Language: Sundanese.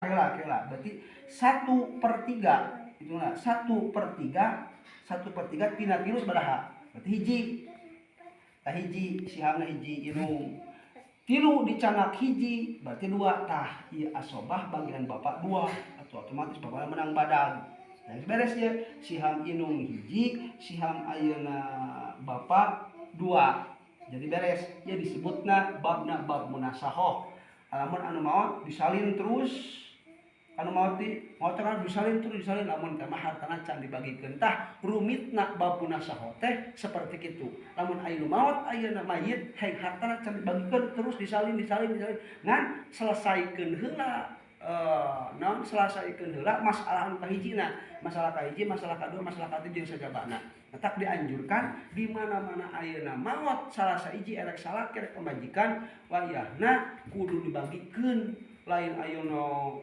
Kela kela, berarti 1/3 itu nah, 1/3, 1/3 tina tilu sabaraha? Berarti hiji. Tah, hiji sihamna, hiji indung. Tilu dicandak hiji berarti dua. Tah, ieu asobah bagian bapak dua atau otomatis bapak menang badag. Nah, beres ya, siham indung hiji, siham ayeuna bapak dua, jadi beres ya. Disebutna babna bab munasahoh. Lamun anu maot disalin terus, anu maot di maot kan disalin terus, disalin, lamun teh mah hartana can dibagikeun. Tah, rumitna bab munasahoh teh seperti itu. Lamun aya nu maot ayeuna mayit heng hartana can dibagikeun, terus disalin, disalin, disalin, ngan selesaikeun heula, naon, selesaikeun heula masalah anu kahijina, masalah kahiji, masalah kadua, masalah katilu, jeung sajabana. Tetap dianjurkan di mana-mana ayeuna maot salah sahiji, erek salaki erek pamajikan, wayahna kudu dibagikeun, lain ayeuna.